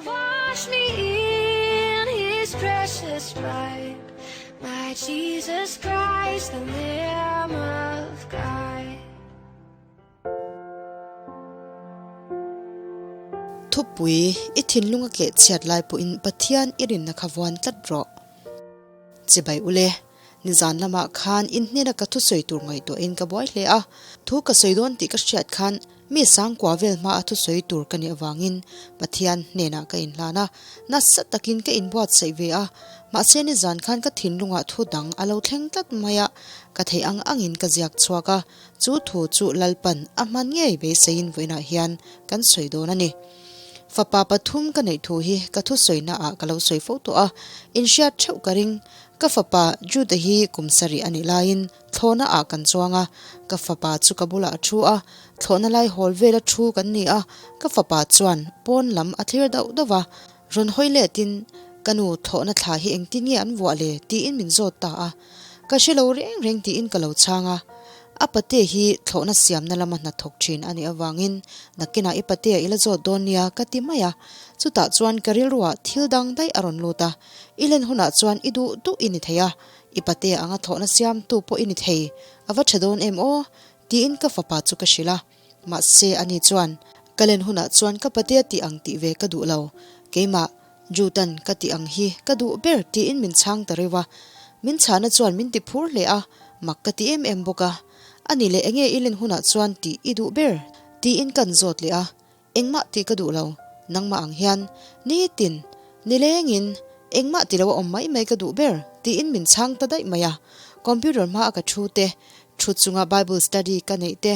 Wash me in his precious blood, my Jesus Christ, the Lamb of God. Thupui, I thinlung a keh chhiat lai pawhin Pathian i rinna kha vuan tlat rawh. Chibai ule, nizan lamah khan in hnena ka thusawi tur ngaihtuahin ka buai hle a, thu ka sawi dawn tih ka hriat khan Mi sangkua vel hma a thusawi tur ka nih avangin Pathian hnenah ka inhlan a, nasa takin ka inbuatsaih ve a, mahse nizan khan ka thinlungah thu dang a lo thleng tlat mai a, ka theih ang angin ka ziak chhuak a, chu thu chu Lalpan a hman ngei beiseiin vawiinah hian kan sawi dawn a ni. Fapa pathum ka neih thu hi ka thusawina ah ka lo sawi fo tawh a, inhriat theuh ka ring. Ka fapa Jude hi kum sarih a nih laiin Thlawhna ah kan chuang a, ka fapa chu ka bulah a thu a, thlawhna lai hawl vela thu kan ni a, ka fapa chuan pawn lam a thlir dauh dauh a, rawn hawi letin ka nu thlawhna thla hi engtin nge an vuah le tiin min zawt ta a, ka hre lo reng reng tiin ka lo chhang a, a pate hi thlawhna siamna lama hnathawk thin a nih avangin nakinah i patea i la zawt dawn nia ka ti mai a, chutah chuan ka rilruah thil dang daih a rawn lut a, i len hunah chuan i duh duh i ni thei a, I pate anga thawhna siamtu pawh i ni thei, a va tha dawn em aw? tiin ka fapa chu ka hrilh a. Mahse, ani chuan, Ka len hunah chuan ka patea tih ang tih ve ka duh lo, keimah, Jutan ka tih ang hi ka duh ber tiin min chhang ta reuh a. Min chhahna chuan min ti phur hle a, mak ka ti em em bawk a. Ani leh enge i len hunah chuan tih i duh ber? tiin kan zawt leh a. Engmah tih ka duh lo, nangmah ang hian nitin, nilengin engmah ti lo a awm mai mai ka duh ber tiin min chhang ta daih mai a. Computer hma a ka thu te, thut chunga Bible study ka neih te,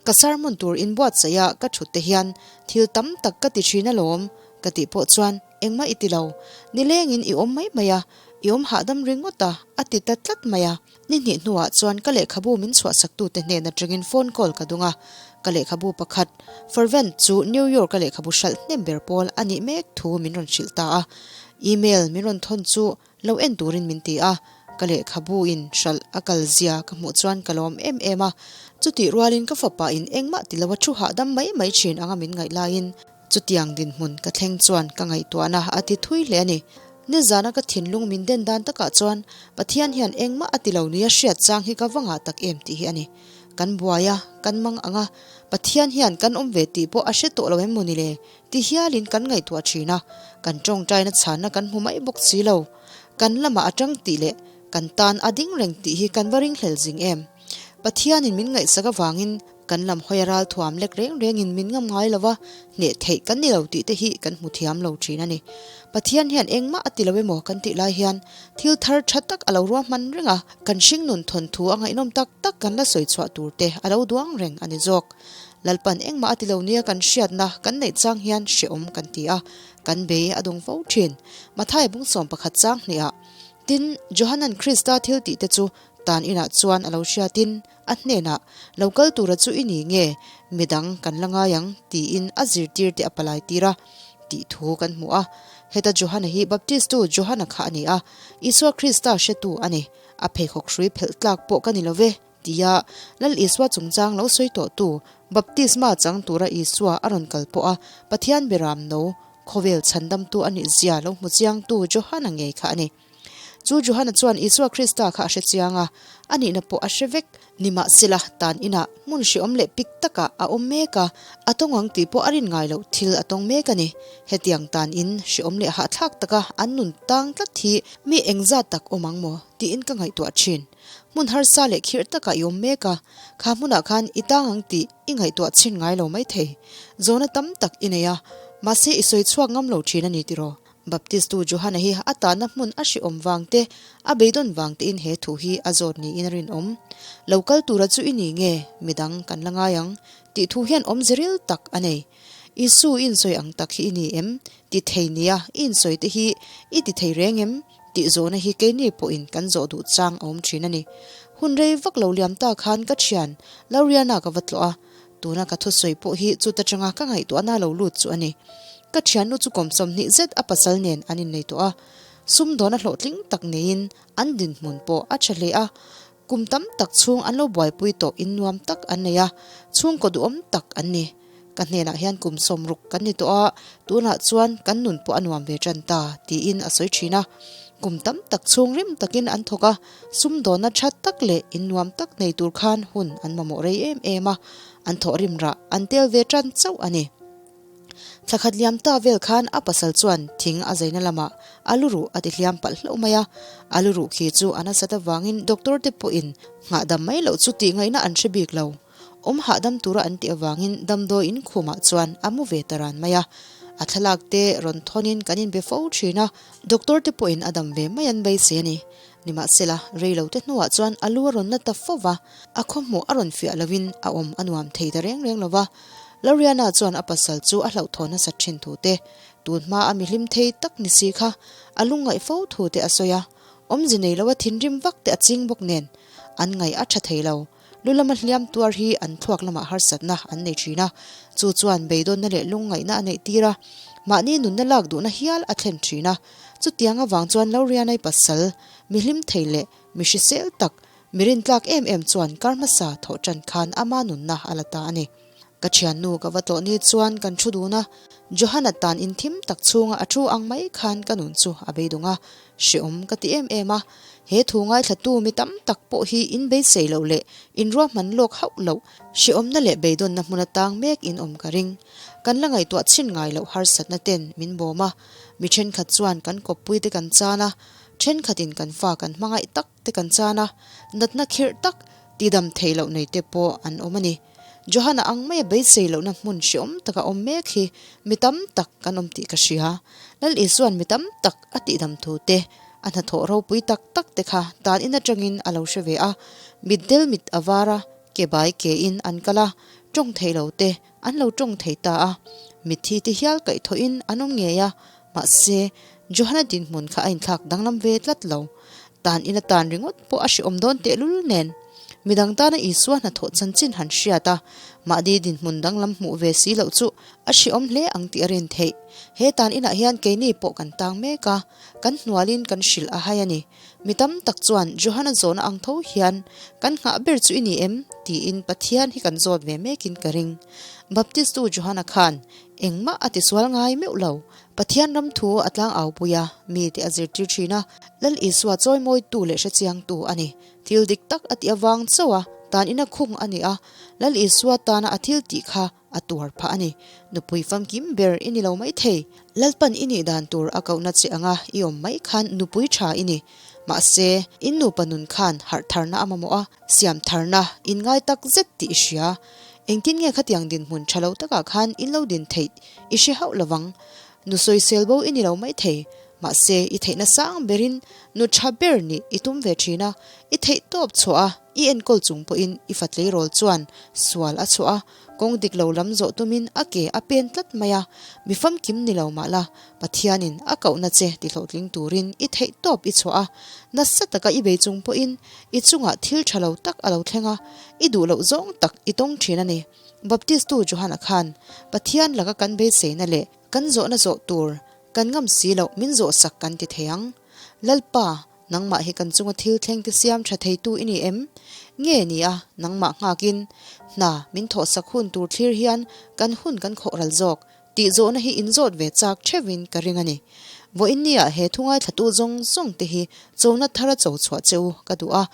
ka sermon tur inbuatsaih a ka thut te hian thil tam tak ka ti thin alawm ka tih pawh chuan Engmah i ti lo, nilengin i awm mai mai a, i awm hahdam ringawt a, a ti ta tlat mai a. Ni hnih hnuah chuan ka lehkhabu min chhuahsaktute hnen atangin phone call ka dung a, ka lehkhabu pakhat, Fervent chu New York-a lehkhabu hralh hnem ber pawl a nih mek thu min rawn hrilh ta a. Email min rawn thawn chu lo en turin min ti a, ka lehkhabu in hralh a kal zia ka hmuh chuan ka lawm em em a. Chutih rualin ka fapa in engmah ti lo a thu hahdam mai mai thin anga min ngaih laiin, Chutiang dinhmun ka thleng chuan ka ngaihtuahna a ti thui hle a ni. Nizana ka thinlung min den dan takah chuan Pathian hian engmah a ti lo nia hriat chang hi ka va ngah tak em tih hi a ni. Kan buai a, kan mang ang a, Pathian hian kan awm ve tih pawh a hre tawh lo em maw ni le? Ti hialin kan ngaihtuah thin a, kan tawngtaina chhanna kan hmu mai bawk si lo. Kan lamah a tang tih leh kan tan a ding reng tih hi kan va ringhlel zing em? Pathianin min ngaihsak avangin Kan lam hawi a ral thuam lek reng rengin min ngam ngai lo va, hneh theih kan ni lo tih te hi kan hmu thiam lo thin a ni. Pathian hian engmah a ti lo emaw kan tih lai hian thil thar tha tak a lo ruahman reng a, kan hringnun thawnthu a ngaihnawm tak tak kan la sawi chhuah tur te a lo duang reng a ni zawk. Lalpan engmah a ti lo nia kan hriatna kan neih chang hian hrehawm kan ti a, kan bei a dawng fo thin. Matthai bungsawm pakhat chang hnihah, Tin, Johanan Krista thil tih te chu tan inah chuan a lo hriatin, A hnenah, Lo kal tura chu i ni nge, midang kan la ngai ang, tiin a zirtirte a palai tir a, tih thu kan hmu a. Heta Johana hi Baptistu Johana kha a ni a, Isua Krista hretu a ni. A pheikhawk hrui phelh tlak pawh ka ni lo ve, tia Lal Isua chungchang lo sawi tawhtu, baptisma chang tura Isua a rawn kal pawh a Pathian beram no, khawvel chhandamtu a nih zia lo hmu chiangtu Johana ngei kha a ni. Chu Johana chuan Isua Krista kha a hre chiang a, a nihna pawh a hre vek. Nimahsela, tan inah hmun hreawm leh pik takah a awm mek a, a tawng ang tih pawh a rin ngai loh thil a tawng mek a ni. Hetiang tan in hreawm leh hahthlak taka an nun tang tlat hi mi engzat tak awm ang maw tiin ka ngaihtuah thin. Hmun harsa leh khirh takah i awm mek a, kha hmunah khan i tang ang tih i ngaihtuah chhin ngai lo maithei. Zawhna tam tak i nei a, mahse i sawi chhuak ngam lo thin a ni tiraw? Baptistu Johana hi a tahna hmun a hrehawm vang te, a beidawn vang tein he thu hi a zawt niin a rinawm. Lo kal tura chu i ni nge, midang kan la ngai ang, tih thu hian awmze ril tak a nei. Isu i insawi ang tak hi i ni em? Ti thei nia i insawi te hi i ti thei reng em? Tih zawhna hi keini pawhin kan zawh duh chang a awm thin a ni. Hun rei vak lo liam ta khan ka thian Lauriana ka va tlawh a, Tuna ka thusawi pawh hi chuta tanga ka ngaihtuahna lo lut chu a ni. Ka thiannu chu kum 20 zet a pasal nen an innei tawh a, sumdawn a hlawhtling tak neiin an dinhmun pawh a tha hle a. Kum tam tak chhung an lo buaipui tawh in nuam tak an nei a, chhungkaw duhawm tak an ni. Ka hnenah hian kum 60 kan ni tawh a, tunah chuan kan nun pawh a nuam ve tan ta, tiin a sawi thin a. Kum tam tak chhung rim takin an thawk a, sumdawnna tha tak leh in nuam tak nei tur khan hun an mamawh rei em em a, an thawh rim rah an tel ve tan chauh a ni. Thla khat liam ta vel khan a pasal chuan thing a zaina lamah a lu ruh a ti hliam palh hlauh mai a, a lu ruh khi chu a nasat avangin doctor te pawhin nghahdam mai loh chu tih ngaihna an hre bik lo. Awm hahdam tura an tih avangin damdawi in khumah chuan a mu ve ta ran mai a, a thlalak te rawn thawnin kan inbe fo thin a, doctor te pawhin a dam ve mai an beisei a ni. Nimahsela, rei lo te hnuah chuan a lu a rawn na ta fo va, a khawhmuh a rawn fiah loin a awm a nuam thei ta reng reng lo va. Loriana chuan a pasal chu a hlauhthawn nasat thin thu te, tun hma a mihlim thei tak ni si kha a lungngaih fo thu te a sawi a, awmze nei lo a thinrim vak te a ching bawk nen an ngaih a tha thei lo. Lu lama hliam tuar hi an thluak lamah harsatna an nei thin a, chu chuan beidawnna leh lungngaihna a neih tir a, mahni nunna lak duhna hial a thlen thin a. Chutiang avang chuan Lorianai pasal, mihlim thei leh mi hrisel tak, mi rintlak em em chuan kar hmasa thawh tan khan ama nunna a la ta a ni. Ka thiannu ka va tlawh ni chuan kan thu dun a, Johanna tan in thim tak chhunga a thu ang mai khan ka nun chu a beidawng a, hreawm ka ti em em a. He thu ngaithlatu mi tam tak pawh hi in beisei loh leh in ruahman lawk hauh loh, hreawmna leh beidawnna hmun atang mek in awm ka ring. Kan la ngaihtuah chhin ngai loh harsatna ten min bawm a, mi thenkhat chuan kan kawppui te kan chan a, thenkhatin kan fa kan hmangaih tak te kan chan a, natna khirh tak tidam thei loh nei te pawh an awm a ni. Johanna ang maia beisei lohna hmun hreawm taka awm mek hi mi tam tak kan awm tih ka hria. Lal Isua'n mi tam tak a tihdam thu te, a hnathawh ropui tak tak te kha tan in atangin a lo hre ve a. Mitdel mit a var a, ke bai ke in an kal a, tawng thei lo te an lo tawng thei ta a. Mitthi te hial kaihthawhin an awm ngei a, mahse Johanna dinhmun kha a inthlak danglam ve tlat lo. Tan in atan ringawt pawh a hreawm dawn tehlul nen. Midang tana Isua hnathawh chanchin han hriat a, mahni dinhmun danglam hmuh ve si loh chu a hreawm hle ang tih a rin theih. He tan inah hian keini pawh kan tang mek a, kan hnualin kan hrilh a hai a ni. Mi tam tak chuan Johana zawhna ang tho hian, Kan nghah ber chu i ni em? tiin Pathian hi kan zawt ve mekin ka ring. Baptistu Johana khan engmah a tisual ngai meuh lo. Pathian ram thu a tlang au pui a, mite a zirtir thin a, Lal Isua chawimawitu leh hrechiangtu a ni. Thil dik tak a tih avang chauh a, tan ina khung a ni a, Lal Isua tana a thil tih kha a tuar phah a ni. Nupui famkim ber i ni lo mai thei. Lalpan i nih dan tur a kohna che anga i awm mai khan nupui tha i ni. Mahse, in nupa nun khan harh tharna a mamawh a, siam tharna in ngai tak zet tih i hria. Engtin nge khatiang dinhmun tha lo takah khan in lo din theih i hre hauh lovang. Nu sawisel bo i ni lo mai thei. Mahse, i theihna sang berin nu tha ber nih i tum ve thin a, i theih tawp chhuah a, i enkawl chung pawhin i fa tleirawl chuan sual a chhuah a, kawng dik lo lam zawh tumin a ke a pen tlat mai a, mi famkim ni lo mah la, Pathianin a kohna che ti hlawhtling turin i theih tawp i chhuah a, nasa taka i bei chung pawhin i chungah thil tha lo tak a lo thleng a, i duh loh zawng tak i tawng thin a ni. Baptistu Johana khan Pathian laka kan beiseina leh kan zawhna zawh tur Kan ngam si loh min zawh sak kan ti thei ang. Lalpa, nangmah hi kan chunga thil thleng te siam tha theitu i ni em? Nge ni a, nangmah nghakin hna min thawh sak hun tur thlir hian kan hun kan khawh ral zawk tih zawhna hi inzawt ve chak theuhin ka ring a ni. Vawiinnia he thu ngaithlatu zawng zawng te hi chona thara cho chhuah che u ka duh a.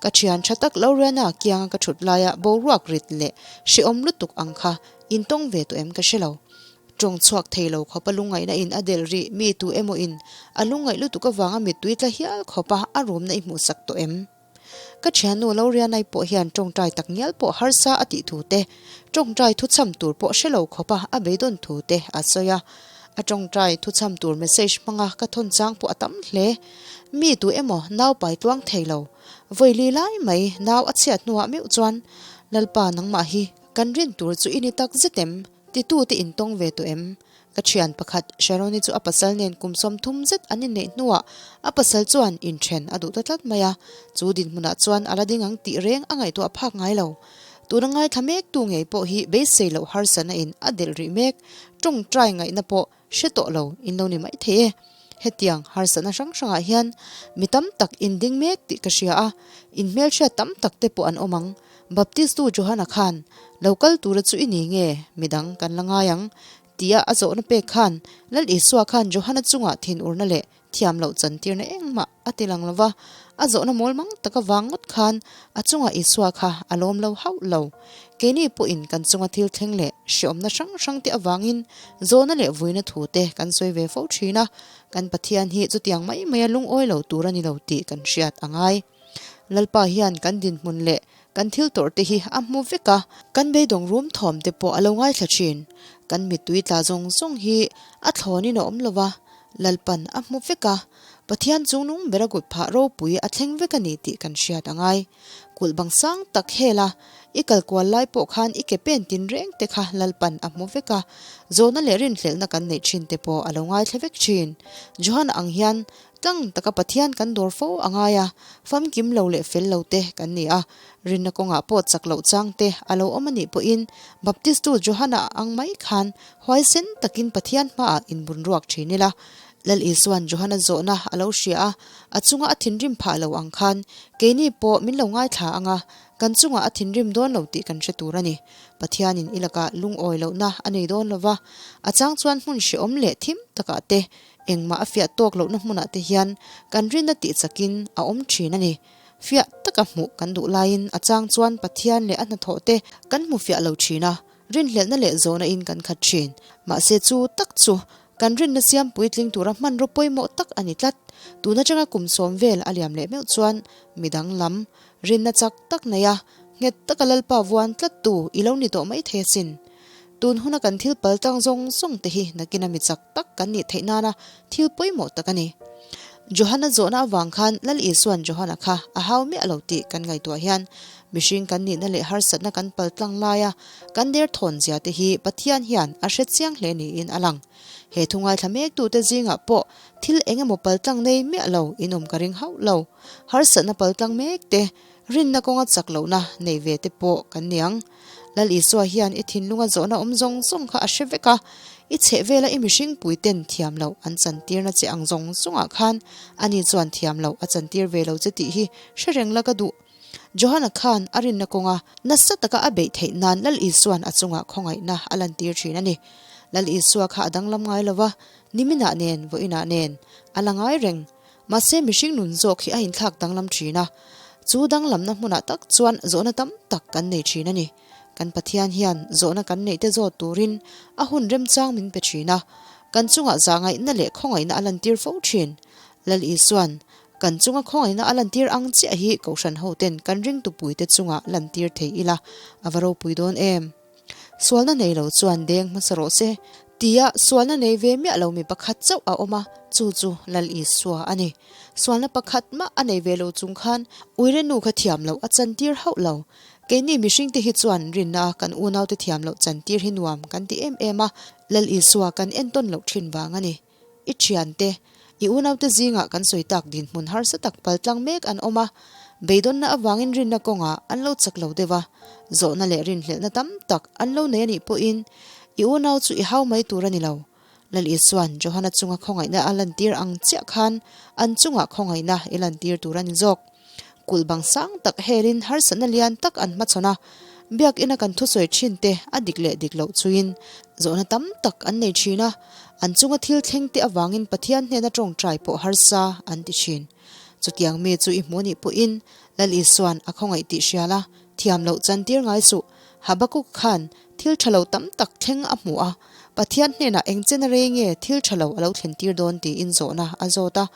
Ka thian tha tak Loriana kianga ka thut laia boruak rit leh hrehawm lutuk ang kha intawng ve tawh em ka hre lo. Tawng chhuak thei lo khawpa lungngaihna in a del rih mi tu emaw in a lungngaih lutuk avanga mittui tla hial khawpa a rumna i hmuh sak tawh em? Ka thiannu lo rianai pawh hian tawngtai tak ngial pawh harsa a tih thu te, tawngtai thuchham tur pawh hre lo khawpa a beidawn thu te a sawi a. A tawngtai thuchham tur message hmanga ka thawn chang pawh a tam hle. Mi tu emaw nau pai tluang thei lo. Vawi li lai mai nau a chhiat hnuah meuh chuan, Lalpa nangmah hi kan rin tur chu i ni tak zet em? Titute intawng ve tawh em? Ka thian pakhat, Sharoni chu a pasal nen kum 30 zet an inneih hnuah a pasal chuan inthen a duh ta tlat mai a, chu dinhmunah chuan a la ding ang tih reng a ngaihtuah phak ngai lo. Tuna ngaithla mektu ngei pawh hi beisei loh harsatna in a delh rih mek, tawngtai ngaihna pawh hre tawh lo in lo ni mai thei e. Hetiang harsatna hrang hrangah hian mi tam tak in ding mek tih ka hria a, in hmelhriat tam tak te pawh an awm ang. Baptistu Johana khan, Lo kal tura chu i ni nge, midang kan la ngai ang, tia a zawhna pek khan Lal Isua khan Johana chungah thinurna leh thiam loh chantirna engmah a ti lang lo va, a zawhna mawl mang taka vang ngawt khan a chungah Isua kha a lawm lo hauh lo. Keini pawhin kan chunga thil thleng leh hreawmna hrang hrang te avangin zawhna leh vuina thu te kan sawi ve fo thin a, kan Pathian hi chutiang mai maia lungawi lo tur a ni lo tih kan hriat a ngai. Lalpa hian kan dinhmun leh kan thil tawrh te hi a hmu vek a, kan beidawng rum thawm te pawh a lo ngaithla thin. Kan mittui tla zawng zawng hi a thlawnin a awm lo va, Lalpan a hmu vek a, Pathian chungnung bera kut phah ropui a thleng vek a ni tih kan hriat a ngai. Kulh bang sang tak hel a, i kal kual lai pawh khan i ke pen tin reng te kha Lalpan a hmu vek a, zawhna leh rinhlelhna kan neih thin te pawh a lo ngaithla vek thin. Johan ang hian Tlang taka Pathian kan dawr fo a ngai a, famkim lo leh fel lo te kan ni a, rinna kawngah pawh chak loh chang te a lo awm a nih pawhin Baptistu Johana ang mai khan huaisen takin Pathian hmaah inbun ruak thin ila. Lal Isua'n Johana zawhna a lo hria a, a chunga a thinrim phah lo ang khan keini pawh min lo ngaithla ang a, kan chungah a thinrim dawn lo tih kan hre tur a ni. Pathianin i lakah lungawi lohna a nei dawn lo va, a chang chuan hmun hrehawm leh thim takah te Engmah a fiah tawk lohna hmunah te hian kan rinna tih chakin a awm thin a ni. Fiah taka hmuh kan duh laiin a chang chuan Pathian leh a hnathawh te kan hmu fiah lo thin a, rinhlelhna leh zawhna in kan khat thin. Mahse chu tak chu kan rinna siam puitling tura hmanraw pawimawh tak a ni tlat. Tun atanga kum sawm vel a liam leh meuh chuan midang lam rinna chak tak nei a, nghet taka Lalpa vuan tlattu i lo ni tawh maithei asin. Tun huna kan thil pal tang zawng zawng te hi nakina mi chak tak kan nih theih nana thil pawimawh tak a ni. Johana zawhna avang khan Lal Isua'n Johana kha a hau miah lo tih kan ngaihtuah hian mihring kan nihna leh harsatna kan pal tlang laia kan der thawn zia te hi Pathian hian a hre chiang hle niin a lang. He thu ngaithla mektute zingah pawh thil eng emaw pal tlang nei miah lo in awm ka ring hauh lo. Harsatna pal tlang mek te Rinna kawnga chak lohna nei ve te pawh kan ni ang. Lal Isua hian i thinlunga zawhna awm zawng zawng kha a hre vek a, i chheh vela i mihring puiten thiam loh an chantirna che ang zawng zawngah khan ani chuan thiam loh a chantir ve lo che tih hi hre reng la ka duh. Johana khan a rinna kawnga nasa taka a beih theih nan Lal Isua'n a chungah khawngaihna a lantir thin a ni. Lal Isua kha a danglam ngai lo va, niminah nen vawiinah nen a la ngai reng. Mahse mihring nun zawk hi a inthlak danglam thin a, chu danglamna hmunah tak chuan zawhna tam tak kan nei thin a ni. Kan Pathian hian zawhna kan neih te zawt turin a hun remchang min pe thin a, kan chungah zahngaihna leh khawngaihna a lantir fo thin. Lal Isua'n kan chunga khawngaihna a lantir ang chiah hi Kohhran hoten kan ringtupuite chungah lantir thei ila a va ropui dawn em? Sualna nei lo chuan deng hmasa rawh se, tia sualna nei ve miah lo mi pakhat chauh a awm a, chu chu Lal Isua a ni. Sualna pakhat mah a nei ve lo chung khan Uire nu kha thiam loh a chantir hauh lo. Keini mihringte hi chuan rinna a kan unaute thiam loh chantir hi nuam kan ti em em a, Lal Isua kan entawn loh thin vang a ni. I thiante, i unaute zingah kan sawi tak dinhmun harsa tak paltlang mek an awm a, beidawnna avangin rinna kawngah an lo chak lo deuh a, zawhna leh rinhlelhna tam tak an lo nei a nih pawhin i unau chu i hau mai tur a ni lo. Lal Isua'n Johana chunga khawngaihna a lantir ang chiah khan an chungah khawngaihna i lantir tur a ni zawk. Kulh bang sang tak helin harsatna lian tak an hmachhawn a, biakina kan thusawi thin te a dik leh dik loh chuin zawhna tam tak an nei thin a, an chunga thil thleng te avangin Pathian hnena tawngtai pawh harsa an ti thin. Chutiang mi chu i hmuh anih pawhin Lal Isua'n a khawngaih tih hria la, thiam loh chantir ngai suh. Habakkuk khan thil tha lo tam tak thleng a hmu a, Pathian hnenah eng chena rei nge thil tha lo a lo thlentir dawn tiin zawhna a zawt a.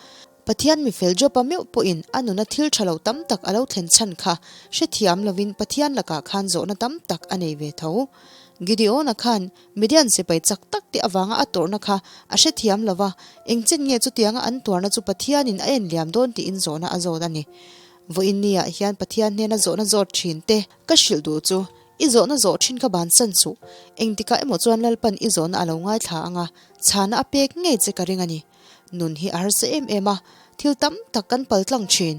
Pathian mifel Job-a meuh pawhin a nuna thil tha lo tam tak a lo thlen chhan kha hrethiam lovin Pathian lakah khan zawhna tam tak a nei ve tho. Gideon-a khan Midian sipai chak tak te avanga a tawrhna kha a hrethiam lo va, engchen nge chutianga an tuarna chu Pathianin a en liam dawn tiin zawhna a zawt a ni. Vawiin niah hian Pathian hnena zawhna zawt thin te ka hrilh duh chu i zawhna zawh thin kha bansan suh. Engtikah emaw chuan Lalpan i zawhna a lo ngaithla anga chhana a pek ngei che ka ring a ni. Nun hi a harsa em em a, thil tam tak kan pal tlang thin.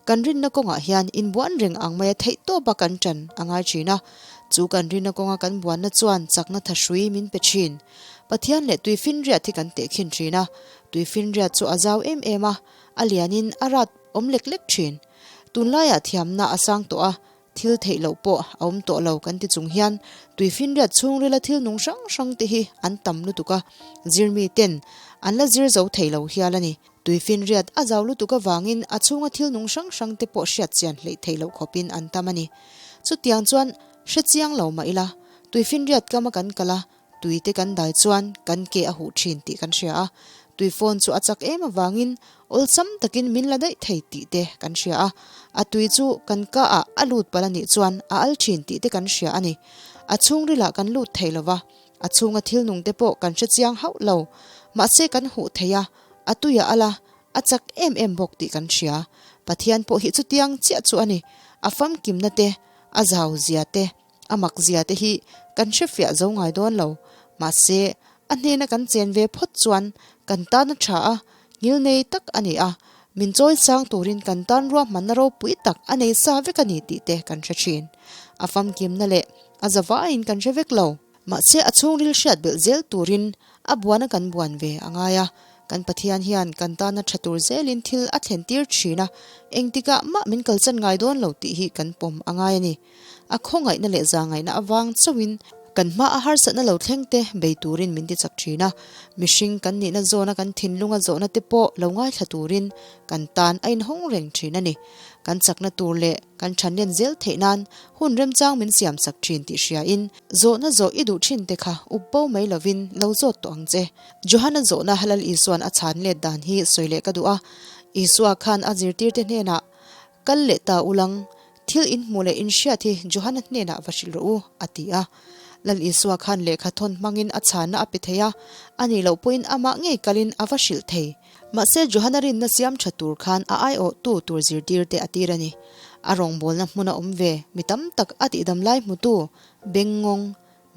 Kan rinna kawngah hian inbuan reng ang maia theih tawpa kan tan a ngai thin a, chu kan rinna kawnga kan buanna chuan chakna thahrui min pe thin. Pathian leh tuifinriat hi kan tehkhin thin a, tuifinriat chu a zau em em a, a lianin a rat awm lek lek thin. Tunlaiah thiamna a sang tawh a. Thil theih loh pawh a awm tawh lo kan ti chung hian tuifinriat chhungrila thil nung hrang hrang te hi an tam lutuk a, zirmi ten an la zir zo thei lo hial a ni. Tuifinriat a zau lutuk avangin a chhunga thil nung hrang hrang te pawh hriat chian hleih theih loh khawpin an tam a ni. Chutiang chuan hre chiang lo mah ila, tuifinriat kama kan kal a, Tui te kan dai chuan kan ke a huh thin tih kan hria a, tui phone chu a chak em avangin awlsam takin min la daih thei tih te kan hria a, a tui chu kan ka ah a lut palh a nih chuan a al thin tih te kan hria a ni. A chhungrilah kan lut thei lo va, a chhunga thil nung te pawh kan hre chiang hauh lo. Mahse kan huh thei a, a tui a al a, a chak em em bawk tih kan hria. Pathian pawh hi chutiang chiah chu a ni, a famkimna te, a zau zia te, A mak zia te hi kan hre fiah zo ngai dawn lo. Mahse, a hnena kan chen ve phawt chuan kan tan a tha a, ngil nei tak a ni a, min chawi sang turin kan tan ruahmanna ropui tak a nei sa vek a ni tih te kan hre thin. A famkimna leh a zavaiin kan hre vek lo. Mahse, a chhungril hriat belh zel turin a buana kan buan ve a ngai a, kan Pathian hian kan tana tha tur zelin thil a thlen tir thin a, engtikah mah min kalchan ngai dawn lo tih hi kan pawm a ngai a ni. A khawngaihna leh zahngaihna avang chauhin kan hma a harsatna lo thleng te bei turin min ti chak thin a, mihring kan nihna zawna kan thinlunga zawhna te pawh lo ngaithla turin kan tan a inhawng reng thin a ni. Kan chakna tur leh kan thanlen zel theih nan hun remchang min siam sak thin tih hriain zawhna zawh i duh thin te kha up bo mai lovin lo zawt tawh ang che. Johana zawhna Lal Isua'n a chhan let dan hi sawi leh ka duh a, Isua khan a zirtirte hnenah, Kal leh ta ulang, thil in hmuh leh in hriat hi Johana hnenah va hrilh rawh u, a ti a. Lal Isua khan lehkha thawn hmangin a chhanna a pe thei a, a nih loh pawhin amah ngei kalin a va hrilh thei. Mahse Johana rinna siam tha tur khan a aiawhtu tur zirtirte a tir a ni. A rawngbawlna hmuna awm ve mi tam tak a tihdam lai hmutu, bengngawng,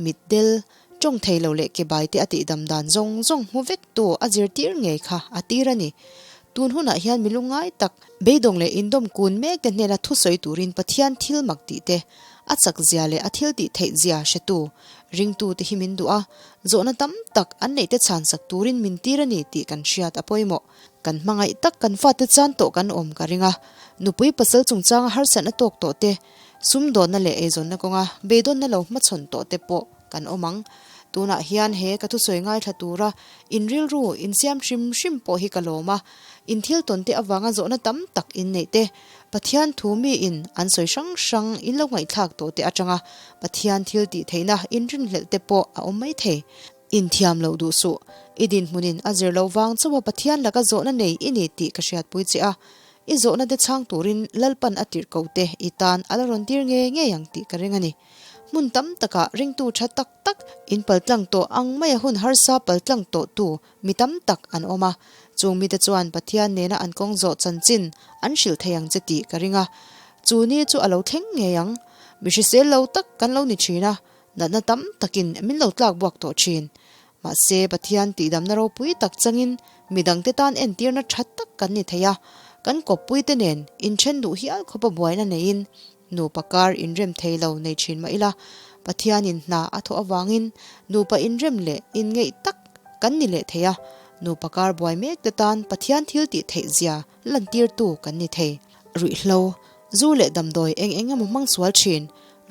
mitdel, tawng thei lo leh ke baite a tihdam dan zawng zawng hmu vektu a zirtir ngei kha a tir a ni. Tun hunah hian mi lungngai tak, beidawng leh indawm kun mek te hnena thusawi turin Pathian thil mak tih te, a chak zia leh a thil tih theih zia hretu, ringtu te hi min duh a, zawhna tam tak an neih te chhan sak turin min tir a ni tih kan hriat a pawimawh. Kan hmangaih tak kan fate chan tawh kan awm ka ring a, nupui pasal chungchanga harsatna tawk tawh te, sumdawnna leh eizawnna kawnga beidawnna lo hmachhawn tawh te pawh kan awm ang. Tunah hian he ka thusawi ngaithla tura in rilru in siam hrim hrim pawh hi ka lawm a, in thil tawn te avanga zawhna tam tak in neih te, Pathian thu mi in an sawi hrang hrang in lo ngaihthlak tawh te atanga Pathian thil tih theihna in rinhlelh te pawh a awm mai thei. In thiam loh duh suh. I dinhmunin a zir loh vang chauha Pathian laka zawhna nei i ni tih ka hriatpui che a. I zawhna te chhang turin Lalpan a tirh ko te i tan a la rawn tir ngei ngei ang tih ka ring a ni. Hmun tam takah ringtu tha tak tak in paltlang tawh ang maia hun harsa paltlang tawhtu mi tam tak an awm a. Chung mite chuan Pathian nena an kawng zawh chanchin an hrilh thei ang che tih ka ring a. Chu ni chu a lo thleng ngei ang. Mi hrisel lo tak kan lo ni thin a, Natna tam takin min lo tlak buak tawh thin. Mahse, Pathian tihdamna ropui tak changin midangte tan entirna tha tak kan ni thei a, kan kawppuite nen inthen duh hial khawpa buaina neiin nupa kar inrem thei lo nei thin mah ila, Pathianin hna a thawh avangin nupa inrem leh inngeih tak kan ni leh thei a, nupa kar buai mekte tan Pathian thil tih theih zia lantirtu kan ni thei. Ruihhlo, zu leh damdawi eng eng emaw hmang sual thin,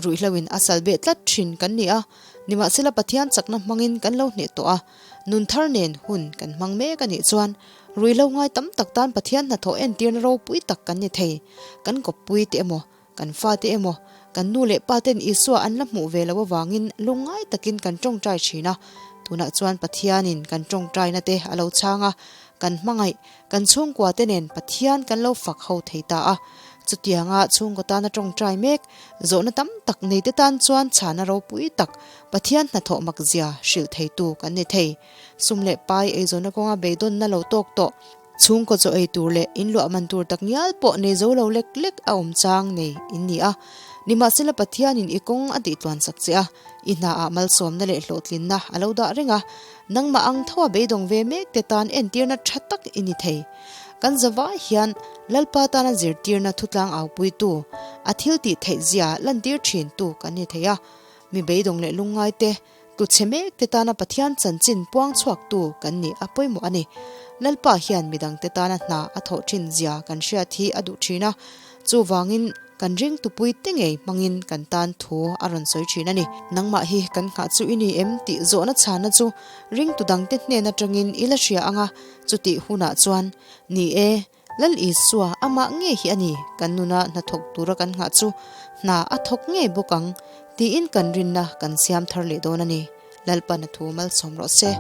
Ruihhloin a sal beh tlat thin kan ni a, nimahsela Pathian chakna hmangin kan lo hneh tawh a, nun thar nen hun kan hmang mek a nih chuan ruihhlo ngai tam tak tan Pathian hnathawh entirna ropui tak kan ni thei. Kan kawppui te emaw, kan fate emaw, kan nu leh pa ten Isua an la hmuh ve loh avangin lungngai takin kan tawngtai thin a, tunah chuan Pathianin kan tawngtaina te a lo chhang a, kan hmangaih, kan chhungkua te nen Pathian kan lo fak ho thei ta a, chutianga chhungkaw tana tawngtai mek, Zawhna tam tak neite tan chuan chhana ropui tak Pathian hnathawh makzia hrilh theitu kan ni thei. Sum leh pai eizawnna kawnga beidawnna lo tawk tawh, chhungkaw chaw ei tur leh in luah man tur tak ngial pawh nei zo lo lek lek a awm chang nei in ni a. Nimahsela Pathianin i kawng a tih tluan sak che a, i hnaah malsawmna leh hlawhtlinna a lo dah reng a, nangmah ang tho a beidawng ve mekte tan entirna tha tak i ni thei. Kan zavai hian Lalpa tana zirtirna thutlang aupuitu, a thil tih theih zia lantir thintu kan ni thei a. Mi beidawng leh lungngaite, tluchhe mekte tana Pathian chanchin puang chhuaktu kan nih a pawimawh a ni. Lalpa hian midangte tana hna a thawh thin zia kan hriat hi a duh thin a, chuvangin. Kan ringtupui te ngei hmangin kan tan thu a rawn sawi thin a ni. Nangmah hi kan nghah chu i ni em tih zawhna chhana chu ringtu dangte hnen atangin i la hria ang a, chutih hunah chuan, Ni e, Lal Isua amah ngei hi a ni, kan nuna hnathawk tura kan nghah chu hna a thawk ngei bawk ang tiin kan rinna kan siam thar leh dawn a ni. Lalpana thu malsawm rawh se.